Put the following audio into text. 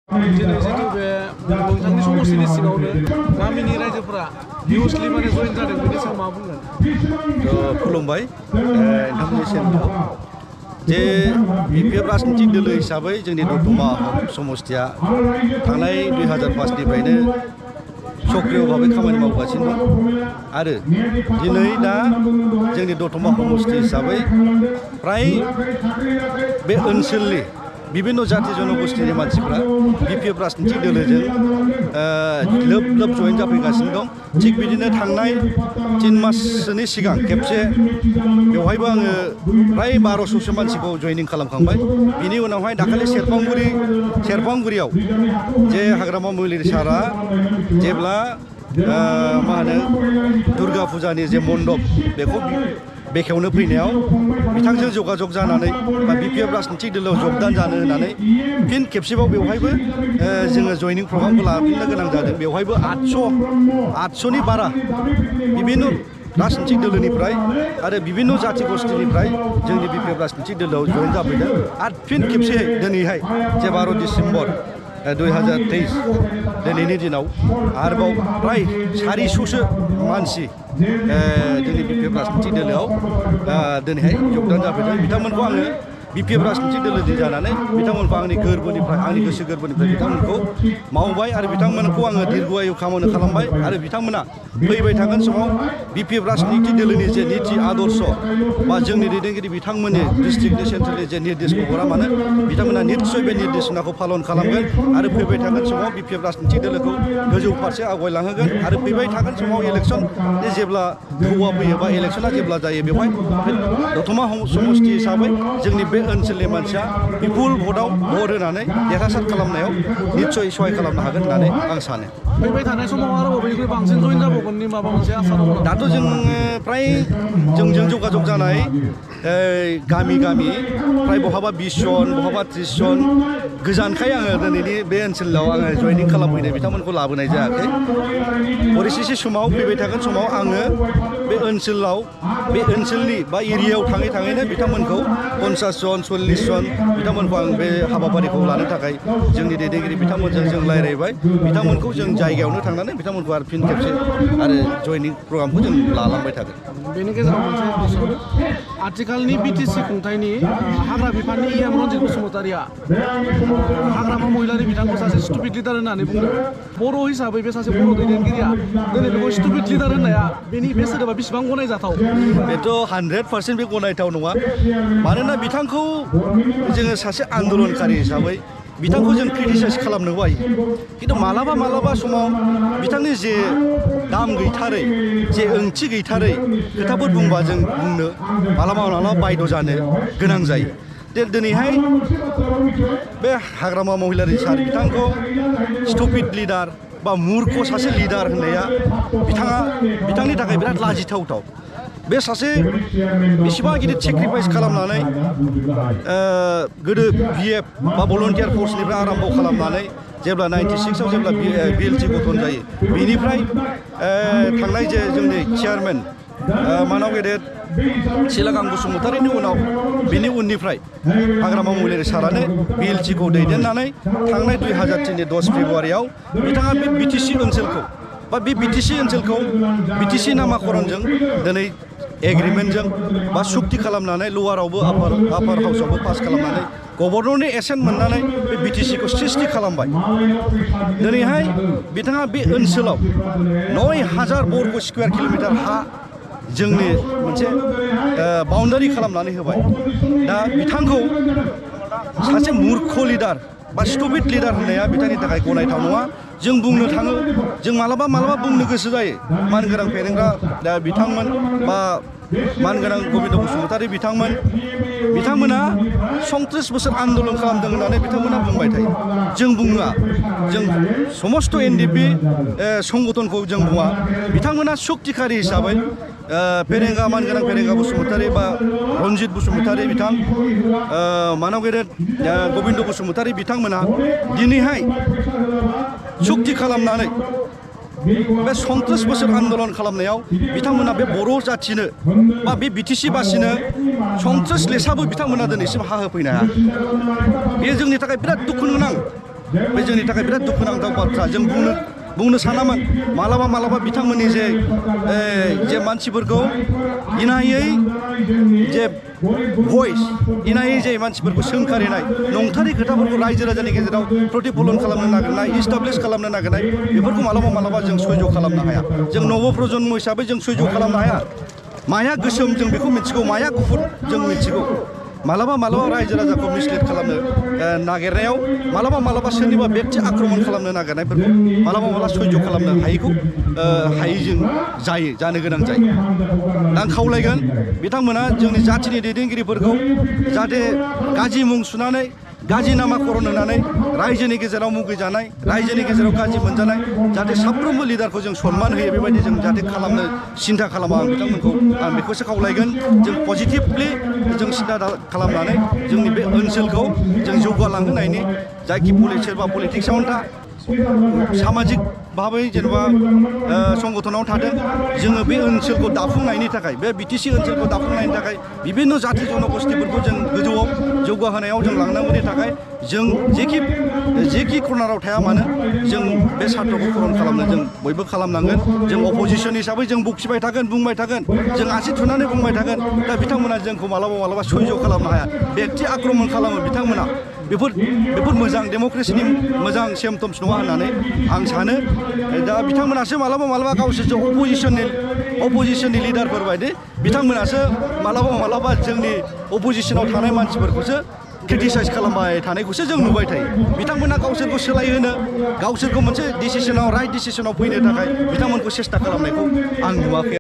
दिनै जितु बे नोंथांनि समस्थिनि सिङावनो गामिनि रायजोफोरा निउसलि माने जयेन जादों बेनि सायाव मा बुंगोन? खुलुमबाय नोंथांनिसिम जे बिपिएफ राजनितिक दोलो हिसाबै जोंनि दतमा समस्थिया थांनाय 2005निफ्रायनो सक्रिय भाबै खामानि मावगासिनो दं आरो दिनै दा जोंनि दतमा समस्ति हिसाबै फ्राय बे ओनसोलनि विभिन्न जाति जनगोष्ठीनि मानसिफ्रा बिपिएफ राजनितिक दोलोजों लोब लोब जयेन जाफैगासिनो दं। थिग बिदिनो थांनाय 3 माससोनि सिगां खेबसे बेवहायबो आङो फ्राय 1200सो मानसिखौ जयनिं खालामखांबाय। बिनि उनावहाय दाखालि सेरफांगुरियाव जे हाग्रामा महिलारि सारा जेब्ला मा होनो दुर्गा फुजानि जे मण्डप बेखौ बेखेवनो फैनायाव बिथांजों जगाजग जानानै बा बिपिएफ राजनितिक दोलोआव जगदान जानो होननानै फिन खेबसेबाव बेवहायबो जोङो जयनिं प्रग्रामखौ लाफिननो गोनां जादों। बेवहायबो 800नि बारा बिभिन्न राजनितिक दोलोनिफ्राय आरो बिभिन्न जाति गोष्ठीनिफ्राय जोंनि बिपिएफ राजनितिक दोलोआव जयेन जाफैदों। आरो फिन खेबसेयै दिनैहाय जे 12 डिसेम्बर 2023 दिनैनि दिनाव आरोबाव फ्राय 400सो मानसि जोंनि बिपिएफ राजनितिक दोलोआव दिनैहाय जगदान जाफैदों। बिथांमोनखौ आङो बिपिएफ राजनितिक दोलोनि जानानै बिथांमोनखौ आंनि गोसो गोरबोनिफ्राय बिथांमोनखौ मावबाय आरो बिथांमोनखौ आङो दिर्घायु खामानि खालामबाय आरो बिथांमोना फैबाय थागोन समाव बिपिएफ राजनितिक दोलोनि जे निति आदर्श बा जोंनि दैदेनगिरि बिथांमोननि डिस्ट्रिक्टनि सेन्ट्रेलनि जे निर्देशखौ हरा मानो बिथांमोना निस्सय बे निर्देशनाखौ पालन खालामगोन आरो फैबाय थागोन समाव बिपिएफ राजनितिक दोलोखौ गोजौ फारसे आवगायलांहोगोन आरो फैबाय थागोन समाव इलेक्सन जेब्ला हौवा फैयो बा इलेक्सना जेब्ला जायो बेवहाय दतमा समस्ति हिसाबै जोंनि बे ओनसोलनि मानसिया बिपुल भटआव भट होनानै देरहासार खालामनायाव निस्सय सहाय खालामनो हागोन होननानै आं सानो। फैबाय थानाय समाव आरोबाव बेनिख्रुइ बांसिन जयेन जाबावगोननि माबा मोनसे आसा दङ? दाथ' जोङो फ्राय जोंजों जगाजग जानाय गामि फ्राय बहाबा 20 जन बहाबा 30 जन गोजानखाय आङो दिनैनि बे ओनसोलाव आङो जयनिं खालामफैनाय बिथांमोनखौ लाबोनाय जायाखै। परिस्थिति समाव फैबाय थागोन समाव आङो बे ओनसोलनि बा एरियायाव थाङैनो बिथांमोनखौ 50 जन 40 जन बिथांमोनखौ आं बे हाबाफारिखौ लानो थाखाय जोंनि दैदेनगिरि बिथांमोनजों जों रायज्लायबाय। बिथांमोनखौ जों जायगायावनो थांनानै बिथांमोनखौ आरो फिन खेबसे आरो जयनिं प्रग्रामखौ जों लालांबाय थागोन। बेनि गेजेराव मोनसे कुइसन, आथिखालनि बिटिसि खुंथायनि हाग्रा बिफाननि EM रन्जित बसुमतारिया हाग्रामा महिलारि बिथांखौ सासे स्टुपिड लिडार होननानै बुंदों। बर' हिसाबै बे सासे बर' दैदेनगिरिया दिनै बेखौ स्टुपिड लिडार होननाया बे सोदोबा बेसेबां गनायजाथाव? बेथ' 100% बे गनायथाव नङा। मानोना बिथांखौ जोङो सासे आन्दलनकारि हिसाबै बिथांखौ जों क्रिटिसाइज खालामनो हायो, खिन्थु मालाबा समाव बिथांनि जे दाम गैथारै जे ओंथि गैथारै खोथाफोर बुंबा जों बुंनो मालाबा बायद' जानो गोनां जायो। दिनैहाय बे हाग्रामा महिलारि सार बिथांखौ स्टुपिड लिडार बा मुर्ख सासे लिडार होननाया बिथांनि थाखाय बिराद लाजिथावथाव। बे सासे बेसेबा गिदिर सेक्रिफाइस खालामनानै गोदो BF बा भलन्टियार फर्सनिफ्राय आराम्भ खालामनानै जेब्ला 96आव जेब्ला BLT गठन जायो बेनिफ्राय थांनाय जे जोंनि चेयारमेन मानाव गेदेर सिलागां बसुमतारिनि उनाव बिनि उननिफ्राय हाग्रामा महिलारि सारानो BLTखौ दैदेननानै थांनाय 2003नि 10 फेब्रुवारियाव बिथाङा बे बिटिसि ओनसोलखौ बिटिसि नामाकरणजों दिनै एग्रिमेन्टजों बा सुक्ति खालामनानै लवारावबो आपार हाउसावबो पास खालामनानै गभर्नरनि एसेन्ट मोननानै बे बिटिसिखौ सृष्टि खालामबाय। दिनैहाय बिथाङा बे ओनसोलाव 9000 बर्ग स्कुवेर किल'मिटार हा जोंनि मोनसे बाउन्डारि खालामनानै होबाय। दा बिथांखौ सासे मुर्ख लिडार बा स्टुपिड लिडार होननाया बिथांनि थाखाय गनायथाव नङा। जों बुंनो थाङो, जों मालाबा बुंनो गोसो जायो। मानगोनां फेरेंग्रा दा बिथांमोन बा मानगोनां गबिन्द बसुमतारि बिथांमोना 37 बोसोर आन्दलन खालामदों होननानै बिथांमोना बुंबाय थायो। जों बुङा, जों समस्त NDP संगठनखौ जों बुङा। बिथांमोना सक्तिकारि हिसाबै मानगोनां फेरेंगा बसुमतारि बा रन्जित बसुमतारि बिथां मानाव गेदेर गबिन्द बसुमतारि बिथांमोना दिनैहाय सुक्ति खालामनानै बे 37 बोसोर आन्दलन खालामनायाव बिथांमोना बे बर' जाथिनो बा बे बिटिसि बासिनो 37 लेसाबो बिथांमोना दिनैसिम हा होफैनो हाया। बेयो जोंनि थाखाय बिराद दुखु गोनां। बे जोंनि थाखाय बिराद दुखुनांथाव बाथ्रा जों बुंनो सानामोन मालाबा बिथांमोननि जे मानसिफोरखौ इनायै जे भइस इनायै जे मानसिफोरखौ सोंखारिनाय नंथारै खोथाफोरखौ रायजो राजानि गेजेराव प्रतिफलन खालामनो नागिरनाय इस्टाब्लिश खालामनो नागिरनाय बेफोरखौ मालाबा जों सयज' खालामनो हाया जों नव प्रजन्म हिसाबै जों सयज' खालामनो हाया माया गोसोम जों बेखौ मिथिगौ माया गुफुर जों मिथिगौ मालाबा रायजो राजाखौ मिसलिड खालामनो नागिरनायाव मालाबा सोरनिबा बेक्ति आक्रमण खालामनो नागिरनायफोरखौ मालाबा सयज' खालामनो हायैजों जानो गोनां जायो दा आं खावलायगोन बिथांमोना जोंनि जाथिनि दैदेनगिरिफोरखौ जाहाथे गाज्रि मुं सुनानै गाज्रि नामा खरन होनानै रायजोनि गेजेराव मुगैजानाय रायजोनि गेजेराव गाज्रि मोनजानाय जाहाथे साफ्रोमबो लिडारखौ जों सनमान होयो बेबायदि जों जाहाथे खालामनो सिन्था खालामा आं बिथांमोनखौ आं बेखौसो खावलायगोन जों पजिटिभलि जों सिन्था खालामनानै जोंनि बे ओनसोलखौ जों जौगालांहोनायनि जायखि सोरबा पलिटिक्सआवनो था सामाजिक भाबै जेनेबा संगठनाव थादों जोङो बे ओनसोलखौ दाफुंनायनि थाखाय बे बिटिसि ओनसोलखौ दाफुंनायनि थाखाय बिभिन्न जाथि जनगोष्ठीफोरखौ जों गोजौआव जौगाहोनायाव जों लांनांगौनि थाखाय जों जेखि कर्नाराव थाया मानो जों बे सार्थखौ पुरन खालामनो जों बयबो खालामनांगोन जों अपोजिसन हिसाबै जों बखिबाय थागोन बुंबाय थागोन जों आसि थुनानै बुंबाय थागोन दा बिथांमोना जोंखौ मालाबा सयज' खालामनो हाया बेक्ति आक्रमण खालामो बिथांमोना बेफोर मोजां डेम'क्रेसिनि मोजां सिम्पटम्स नङा होननानै आं सानो दा बिथांमोनासो मालाबा गावसोरसो अपोजिसननि लिडारफोर बायदि बिथांमोनासो मालाबा जोंनि अपोजिसनाव थानाय मानसिफोरखौसो क्रिटिसाइज खालामबाय थानायखौसो जों नुबाय थायो बिथांमोना गावसोरखौ सोलायहोनो गावसोरखौ मोनसे राइट डिसिसनाव फैनो थाखाय बिथांमोनखौ सेस्था खालामनायखौ आं नुवाखै